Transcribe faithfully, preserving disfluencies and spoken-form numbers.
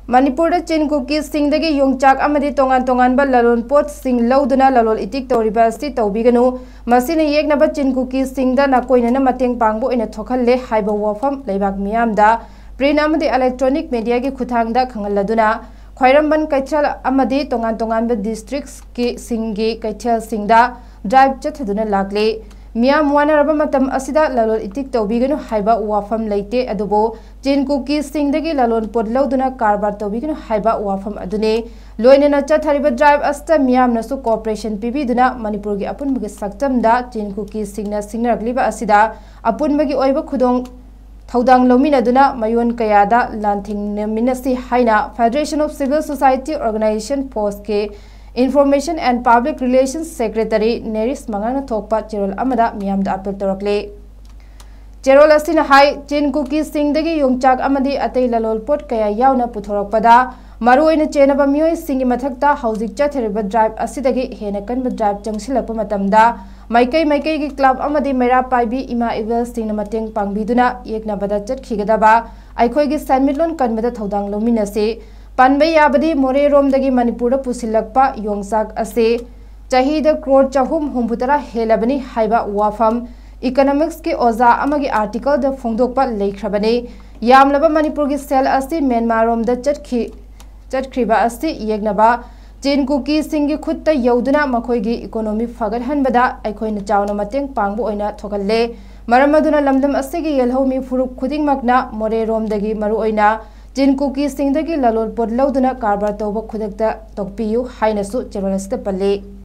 ꯃꯅꯤꯄꯨꯔꯗ ꯆꯤꯟ ꯀꯨꯀꯤꯁꯤꯡꯗꯒꯤ ꯌꯣꯡꯆꯥꯛ ꯑꯃꯗꯤ ꯇꯣꯉꯥꯟ ꯇꯣꯉꯥꯟꯕ ꯂꯂꯣꯟ ꯄꯣꯠꯁꯤꯡ ꯂꯧꯗꯨꯅ ꯂꯂꯣꯟ ꯏꯇꯤꯛ ꯇꯧꯔꯤꯕ ꯑꯁꯤ ꯇꯧꯕꯤꯒꯅꯨ꯫ ꯃꯁꯤꯅ ꯌꯦꯛꯅꯕ ꯆꯤꯟ ꯀꯨꯀꯤꯁꯤꯡꯗ ꯅꯥꯀꯣꯏꯅꯅ ꯃꯇꯦꯡ ꯄꯥꯡꯕ ꯑꯣꯏꯅ ꯊꯣꯛꯍꯜꯂꯦ ꯍꯥꯏꯕ ꯋꯥꯐꯝ ꯂꯩꯕꯥꯛ ꯃꯤꯌꯥꯝꯗ print ꯑꯃꯗꯤ electronic mediaꯒꯤ ꯈꯨꯠꯊꯥꯡꯗ ꯈꯪꯍꯜꯂꯗꯨꯅ ꯈ꯭ꯋꯥꯏꯔꯝꯕꯟ ꯀꯩꯊꯦꯜ ꯑꯃꯗꯤ ꯇꯣꯉꯥꯟ ꯇꯣꯉꯥꯟꯕ districtꯀꯤ ꯁꯤꯡꯒꯤ ꯀꯩꯊꯦꯜꯁꯤꯡꯗ drive ꯆꯠꯊꯗꯨꯅ ꯂꯥꯛꯂꯤ꯫ ꯃꯤꯌꯥꯝ ꯋꯥꯅꯔꯕ ꯃꯇꯝ ꯑꯁꯤꯗ ꯂꯂꯣꯟ ꯏꯇꯤꯛ ꯇꯧꯕꯤꯒꯅꯨ ꯍꯥꯏꯕ ꯋꯥꯐꯝ ꯂꯩꯇꯦ, ꯑꯗꯨꯕꯨ ꯆꯤꯟ ꯀꯨꯀꯤꯁꯤꯡꯗꯒꯤ ꯂꯂꯣꯟ ꯄꯣꯠ ꯂꯧꯗꯨꯅ ꯀꯔꯕꯥꯔ ꯇꯧꯕꯤꯒꯅꯨ ꯍꯥꯏꯕ ꯋꯥꯐꯝ ꯑꯗꯨꯅꯤ꯫ ꯂꯣꯏꯅꯅ ꯆꯠꯊꯔꯤꯕ drive ꯑꯁꯤꯗ ꯃꯤꯌꯥꯝꯅꯁꯨ cooperation ꯄꯤꯕꯤꯗꯨꯅ ꯃꯅꯤꯄꯨꯔꯒꯤ ꯑꯄꯨꯟꯕꯒꯤ ꯁꯛꯇꯝꯗ ꯆꯤꯟ ꯀꯨꯀꯤꯁꯤꯡꯅ ꯁꯤꯡꯅꯔꯛꯂꯤꯕ ꯑꯁꯤꯗ ꯑꯄꯨꯟꯕꯒꯤ ꯑꯣꯏꯕ ꯈꯨꯗꯣꯡ ꯊꯧꯗꯥꯡ ꯂꯧꯃꯤꯟꯅꯗꯨꯅ ꯃꯌꯣꯟ ꯀꯌꯥꯗ ꯂꯥꯟꯊꯦꯡꯅꯃꯤꯟꯅꯁꯤ ꯍꯥꯏꯅ Federation of Civil Society Organization, ꯐꯣꯁꯀꯤ Information and Public Relations Secretary ꯅꯦꯔꯤꯁ ꯃꯉꯥꯡꯅ ꯊꯣꯛꯄ ꯆꯦꯔꯣꯜ ꯑꯃꯗ ꯃꯤꯌꯥꯝꯗ appeal ꯇꯧꯔꯛꯂꯤ꯫ ꯆꯦꯔꯣꯜ ꯑꯁꯤꯅ ꯍꯥꯏ, ꯆꯤꯟ ꯀꯨꯀꯤꯁꯤꯡꯗꯒꯤ ꯌꯣꯡꯆꯥꯛ ꯑꯃꯗꯤ ꯑꯇꯩ ꯂꯂꯣꯟ ꯄꯣꯠ ꯀꯌꯥ ꯌꯥꯎꯅ ꯄꯨꯊꯣꯔꯛꯄꯗ ꯃꯔꯨꯑꯣꯏꯅ ꯆꯦꯟꯅꯕ ꯃꯤꯑꯣꯏꯁꯤꯡꯒꯤ ꯃꯊꯛꯇ ꯍꯧꯖꯤꯛ ꯆꯠꯊꯔꯤꯕ drive ꯑꯁꯤꯗꯒꯤ ꯍꯦꯟꯅ ꯀꯟꯕ drive ꯆꯪꯁꯤꯜꯂꯛꯄ ꯃꯇꯝꯗ ꯃꯥꯏꯀꯩ ꯃꯥꯏꯀꯩꯒꯤ club ꯑꯃꯗꯤ ꯃꯩꯔꯥ ꯄꯥꯏꯕꯤ ꯏꯃꯥ ꯏꯕꯦꯜꯁꯤꯡꯅ ꯃꯇꯦꯡ ꯄꯥꯡꯕꯤꯗꯨꯅ ꯌꯦꯛꯅꯕꯗ ꯆꯠꯈꯤꯒꯗꯕ ꯑꯩꯈꯣꯏꯒꯤ ꯁꯦꯟꯃꯤꯠꯂꯣꯟ ꯀꯟꯕꯗ ꯊꯧꯗꯥꯡ ꯂꯧꯃꯤꯟꯅꯁꯤ꯫ ꯄꯟꯕ ꯌꯥꯕꯗꯤ ꯃꯣꯔꯦꯔꯣꯝꯗꯒꯤ ꯃꯅꯤꯄꯨꯔꯗ ꯄꯨꯁꯤꯜꯂꯛꯄ ꯌꯣꯡꯆꯥꯛ ꯑꯁꯤ ꯆꯍꯤꯗ ꯀ꯭ꯔꯣꯔ ꯆꯍꯨꯝ ꯍꯨꯝꯐꯨꯇꯔꯥ ꯍꯦꯜꯂꯕꯅꯤ ꯍꯥꯏꯕ ꯋꯥꯐꯝ economicsꯀꯤ ꯑꯣꯖꯥ ꯑꯃꯒꯤ articleꯗ ꯐꯣꯡꯗꯣꯛꯄ ꯂꯩꯈ꯭ꯔꯕꯅꯤ꯫ ꯌꯥꯝꯂꯕ ꯃꯅꯤꯄꯨꯔꯒꯤ ꯁꯦꯜ ꯑꯁꯤ ꯃ꯭ꯌꯥꯟꯃꯥꯔꯔꯣꯝꯗ ꯆꯠꯈꯤ ꯆꯠꯈ꯭ꯔꯤꯕ ꯑꯁꯤ ꯌꯦꯛꯅꯕ ꯆꯤꯟ ꯀꯨꯀꯤꯁꯤꯡꯒꯤ ꯈꯨꯠꯇ ꯌꯧꯗꯨꯅ ꯃꯈꯣꯏꯒꯤ economy ꯐꯒꯠꯍꯟꯕꯗ ꯑꯩꯈꯣꯏꯅ ꯆꯥꯎꯅ ꯃꯇꯦꯡ ꯄꯥꯡꯕ ꯑꯣꯏꯅ ꯊꯣꯛꯍꯜꯂꯦ꯫ ꯃꯔꯝ ꯑꯗꯨꯅ ꯂꯝꯗꯝ ꯑꯁꯤꯒꯤ ꯌꯦꯜꯍꯧꯃꯤ ꯐꯨꯔꯨꯞ ꯈꯨꯗꯤꯡꯃꯛꯅ ꯃꯣꯔꯦꯔꯣꯝꯗꯒꯤ ꯃꯔꯨꯑꯣꯏꯅ ꯆꯤꯟ ꯀꯨꯀꯤꯁꯤꯡꯗꯒꯤ ꯂꯂꯣꯟ ꯄꯣꯠ ꯂꯧꯗꯨꯅ ꯀꯔꯕꯥꯔ ꯇꯧꯕ ꯈꯨꯗꯛꯇ ꯇꯣꯛꯄꯤꯌꯨ ꯍꯥꯏꯅꯁꯨ ꯆꯦꯔꯣꯜ ꯑꯁꯤꯗ ꯄꯜꯂꯤ꯫